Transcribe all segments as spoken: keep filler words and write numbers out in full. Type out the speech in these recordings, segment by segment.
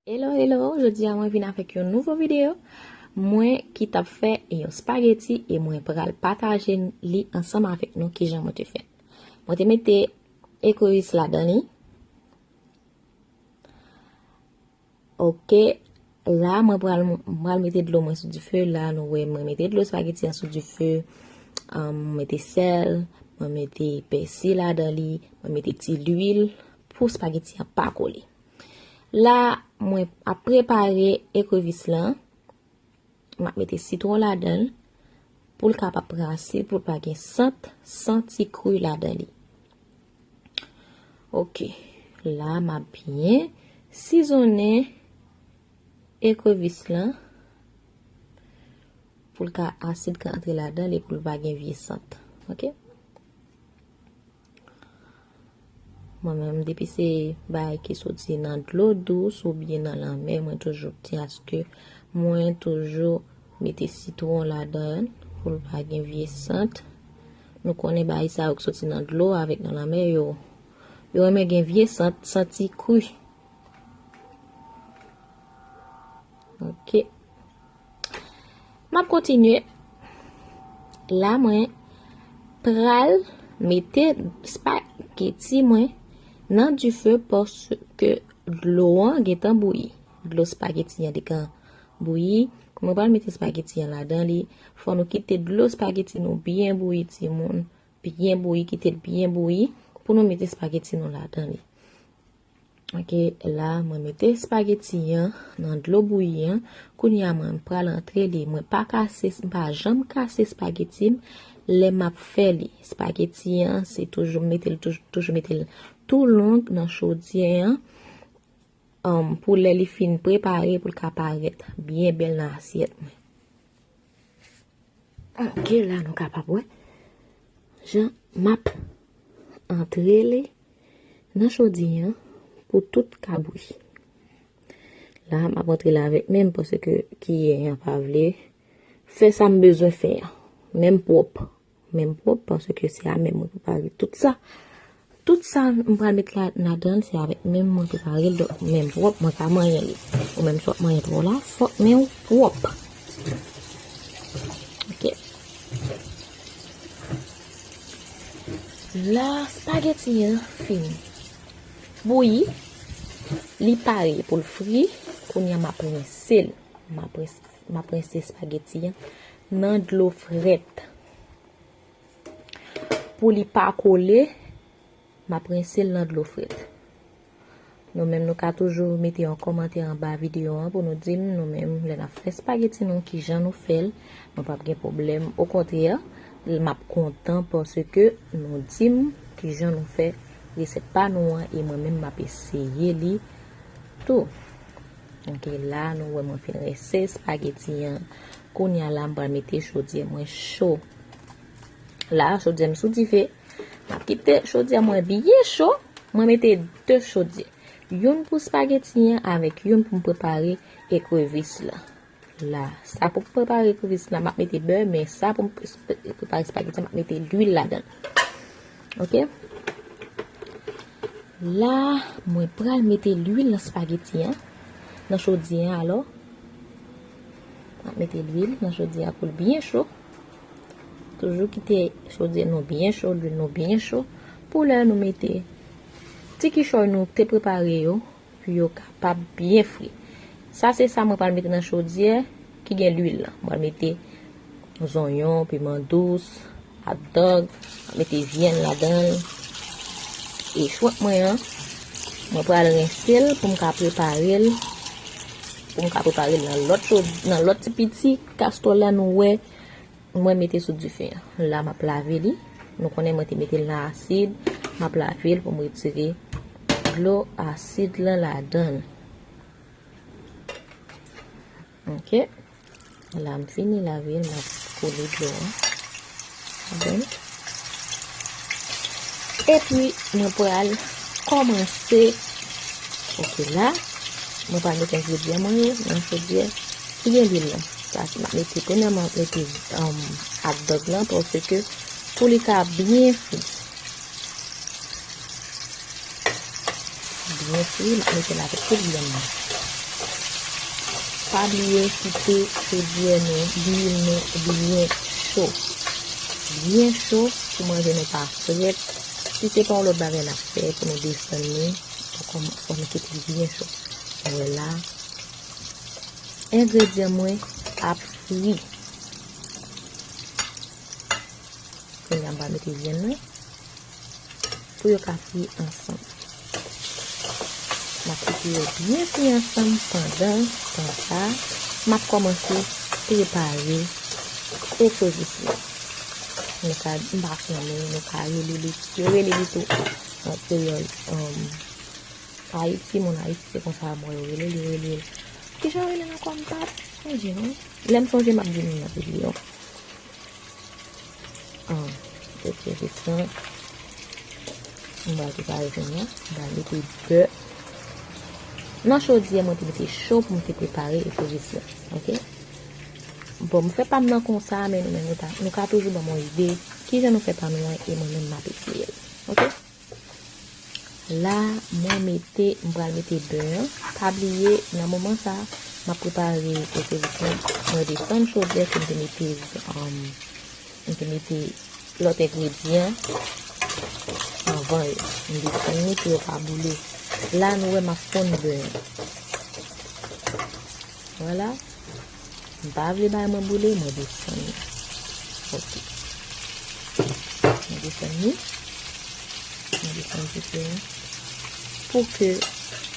Hello, hello, jodi a mwen vin avèk yon nouvo videyo. Mwen ki t ap fè yon spageti e mwen pral pataje li ansanm avèk nou kijan mwen te fè. Mwen te mete ekrevis ladan li. Ok, la mwen pral, mwen pral mete dlo mwen sou dife. La nou wè mwen mete dlo spageti an sou dife. Mwen mete sèl, mwen mete pèsi ladan li, mwen mete ti lwil pou spageti an pa kole. La, mwen ap prepare ekrevis lan. M ap mete sitwon ladan l pou l kapab pran asid, pou l pa gen sant, santi kri ladan li. Ok, la m ap byen sizonnen ekrevis lan pou l ka asid ka antre ladan li, pou l pa gen vye sant. Ok. Mwen menm, depi se bagay ki soti nan dlo dous oubyen nan lanmè, mwen toujou di aske mwen toujou mete sitwon ladan l pou l pa gen vye sant. Nou konnen bagay sa yo ki soti nan dlo avèk nan lanmè yo, yo renmen gen vye sant, santi kri. Ok. M ap kontinye. La mwen pral mete spageti mwen nan dife paske dlo an gentan bouyi. Dlo spageti an degan bouyi. Mwen pral mete spageti an ladan li. Fò nou kite dlo spageti nou byen bouyi, timoun. Byen bouyi, kite l byen bouyi pou nou mete spageti nou ladan li. Ok, la mwen mete spageti an nan dlo bouyi an. Kounye a mwen pral antre li. Mwen pa kase, m pa janm kase spageti m lè m ap fè li. Spageti an, se toujou m mete l, toujou, toujou mete l tou long nan chodyè an. Um, pou lè li fin prepare, pou l ka parèt byen bèl nan asyèt mwen. Ok, la nou kapab wè jan m ap antre li nan chodyè an pou tout ka bouyi. La, m ap antre li avèk men m paske kiyè an pa vle fè sa m bezwen fè an. Men m pwòp. Men m pwòp paske se a men mwen prepare tout sa. Tout sa m pral met la, ladan l, se avèk men m mwen prepare l, donk men m pwòp, mwen ka manyen li. Ou menm si w ap manyen twò la, fòk men w pwòp. Ok. La spageti an fin bouyi, li pare pou l fri, kounye a m ap rense l. M ap rense, m ap rense spageti an nan dlo frèt. Pou li pa kole, m ap rense l nan dlo frèt. Nou menm, nou ka toujou mete yon kòmantè anba videyo an pou nou di m, nou menm, lè n ap fè spageti nou, kijan nou fè l. Mwen p ap gen pwoblèm. Okontrè, m ap kontan paske nou di m kijan nou fè resèt pa nou an e mwen menm, m ap eseye li tou. Ok, la, nou wè mwen fin rense spageti an. Kounye a la, m pral mete chodyè mwen cho. La, chodyè m sou dife. M ap kite chodyè mwen byen cho. Mwen mete de chodyè. Youn pou spageti an avèk youn pou m prepare ekrevis la. La, sa pou m prepare ekrevis la, m ap mete bè, men sa pou m pre-, pre-, prepare spageti, m ap mete lwil ladan l. Ok? La, mwen pral mete lwil nan spageti an, nan chodyè an alò. M ap mete lwil nan chodyè an pou l byen cho. Toujou kite chodyè nou byen cho, lwil nou byen cho. Pou lè nou mete ti kichòy nou te prepare yo, pou yo kapab byen fri. Sa se sa mwen pral mete nan chodyè ki gen lwil la. Mwen pral mete zonyon, piman dous, hot dog, mete vyann ladan l. E shrimp mwen an, mwen pral rense l pou m ka prepare l. Pou m ka prepare l nan lòt chod-, nan lòt ti piti kastwòl la nou wè. Mwen mete sou dife an. La m ap lave li. Nou konnen mwen te mete l nan asid. M ap lave l pou m retire dlo asid lan ladan l. Ok. La m fini lave l, m ap kole dlo an. Bon. Epi, mwen pral kòmanse. Ok, la, mwen pral mete engredian mwen yo nan chodyè ki gen lwil lan. Sa, m ap mete, premyèman, m ap mete, um, hot dog lan, paske pou li ka byen fri. Byen fri, m ap mete l avèk tout vyann nan. Pa bliye kite frizidè nou, lwil nou byen cho. Byen cho pou manje nou pa frèt. Si se pa yon lòt bagay n ap fè pou nou desann li, fò nou kite l byen cho. Mwen la, engredyan mwen ap fri. Kounye a m va mete vyann mwen pou yo ka fri ansanm. M ap kite yo byen fri ansanm pandan tan sa, m ap kòmanse prepare ekrevis lan. Nou ka, m pa konnen, nou ka rele li, yo rele li tou an kreyòl, um, Ayiti, moun Ayiti, se konsa mwen yo rele li, yo rele li. Kijan yo rele l ankò, m pa sonje non. Lè m sonje, m ap di nou nan videyo. An, ekrevis lan. M pral prepare kounye a. M pral mete bè. Nan chodyè, mwen te mete cho pou m te prepare ekrevis lan. Oke? Bon, m fè pa m nan konsa, men nou menm nou ta, nou ka toujou ban m yon ide kijan nou fè pa nou an, e mwen menm m ap eseye l. Oke? La, mwen mete, m pral mete bè an. Pa bliye, nan moman sa, m ap prepare ekrevis lan, mwen desann chodyè ke m te mete, um, m te mete lòt engredyan anvan yo. M desann li pou yo pa boule. La, nou wè m ap fonn bè an. Vwala. M pa vle bay mwen boule, mwen desann li. Oke. Mwen desann li. Mwen desann dife an. Pou ke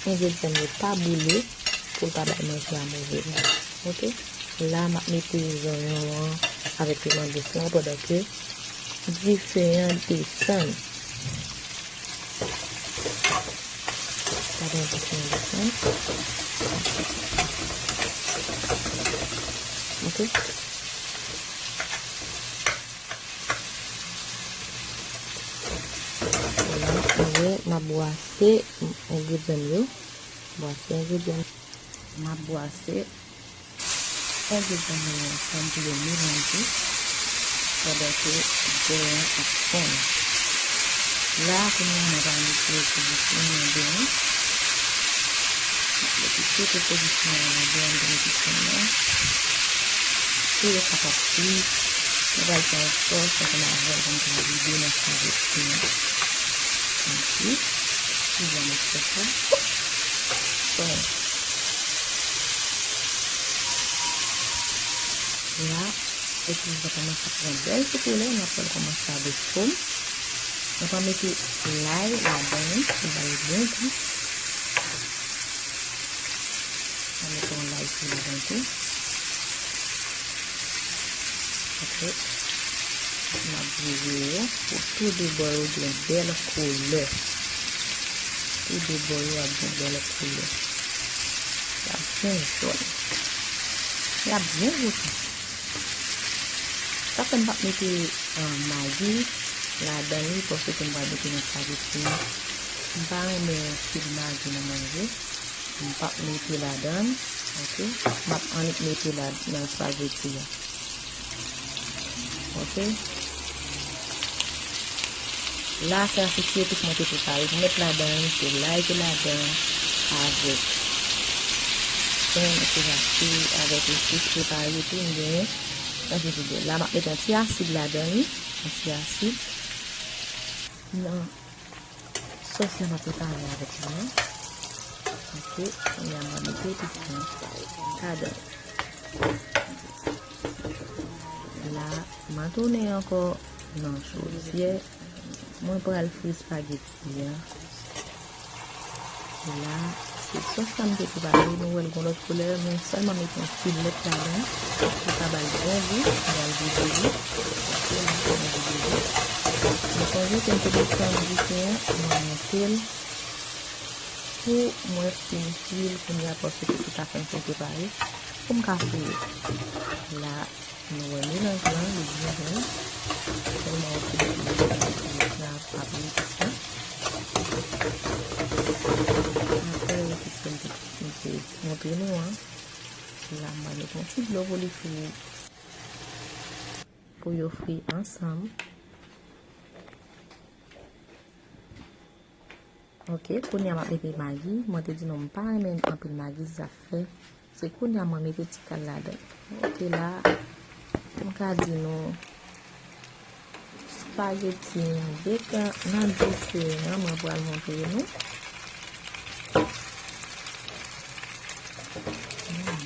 engredyan yo pa boule, pou l pa bay manje a move gou. Oke? La, m ap mete zonyon an avèk piman dous lan pandan ke dife an desann. Gade yon ti fè yon desann. Oke. La, nou wè, m ap bwase engredyan m yo. Bwase engredyan m. M ap bwase Fè zepon nou yo ansanm pou yo melanje pandan ke bè an ap fonn. La, kounye a, mwen va mete pozisyon nan bè an. Mwen mete pozisyon an nan bè an, mwen mete sèl la. Pou yo kapab fri, mwen pral fè yon sòs ansanm avè l pou m ka vide nan spageti an. Ensuite, mwen mete sa. Bon. La, epi mwen kòmanse ap pran bèl ti koulè, mwen ap fè l kòmanse avèk fo m. Mwen pral mete lay ladan l, pou l ba li bon gou. Mwen mete yon lay tou ladan tou. Apre, m ap vire yo pou tou de bò yo gen bèl koulè. Tou de bò yo ap gen bèl koulè. Y ap byen jòn. Y ap byen gou tou. Sa fè m p ap mete, ah, magi ladan li, paske m pral mete nan spageti an. M pa renmen anpil magi nan manje. M p ap mete ladan l, oke? M ap annik mete la nan spageti an. Oke? La, se yon ti epis mwen te prepare pou mèt ladan l, se lay ki ladan l, avèk pen, mwen te rache, avèk epis prepare tou, m genyen nan frizidè. La, m ap mete yon ti asid ladan li, yon ti asid. Nan Sòs la m ap prepare avèk li an. Oke, kounye a m ap mete pikan ladan. La, m a tounen ankò nan chodyè. Mwen pral fri spageti an. La, se sòs la m te prepare, nou wè l gon lòt koulè, men sèlman mete yon ti lèt ladan, pou sa ba l bon gou, m pral vide li. Oke, la, mwen vide li. Nou sonje ke m te desann dife an, mwen monte l, pou mwen fin fri l kounye a, paske se tout afè m fin prepare, pou m ka fri yo. La, Nou wè melanj lan, li byen bon. Sèlman w ap kite l ap, ap epis lan. Apre epis ke m te, m te montre nou an, la m pral mete yon ti dlo pou li fri, pou yo fri ansanm. Oke, kounye a m ap mete magi. Mwen te di nou m pa renmen anpil magi, sa fè Se kounye a mwen mete ti kal ladan. Mete la, m ka di nou, spaghetti m deja nan dlo fri an, mwen pral montre nou. Mm.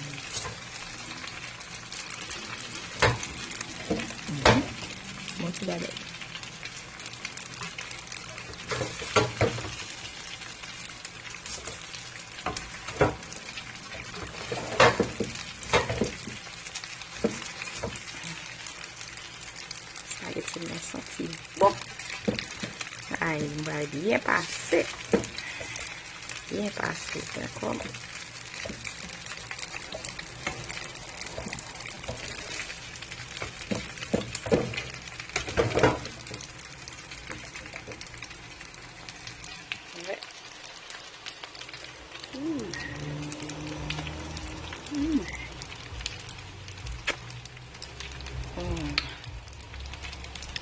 Mhm. Bon ti bagay. Spaghetti m nan santi bon. Ay, m pral byen pase. Byen pase, dakò? Wè. Mm. Mm. Mm.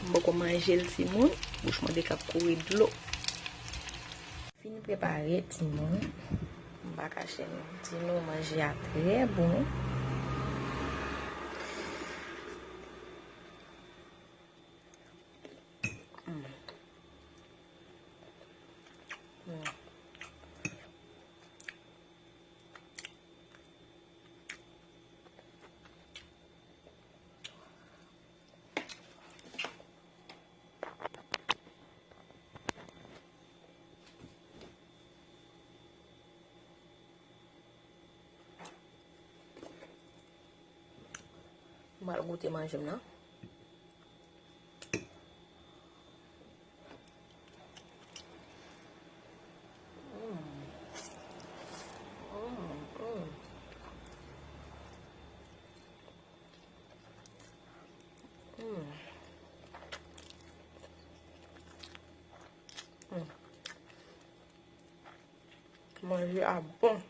M poko manje l, timoun. Bouch mwen te k ap kouri dlo. Fin prepare, timoun. M pa kache nou. Di nou manje a trè bon. Mm. Mm. M al goute manje m nan. Mm. Mm, mm. Mm. Mm. Manje a bon.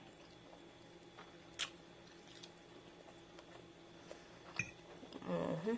Mhm.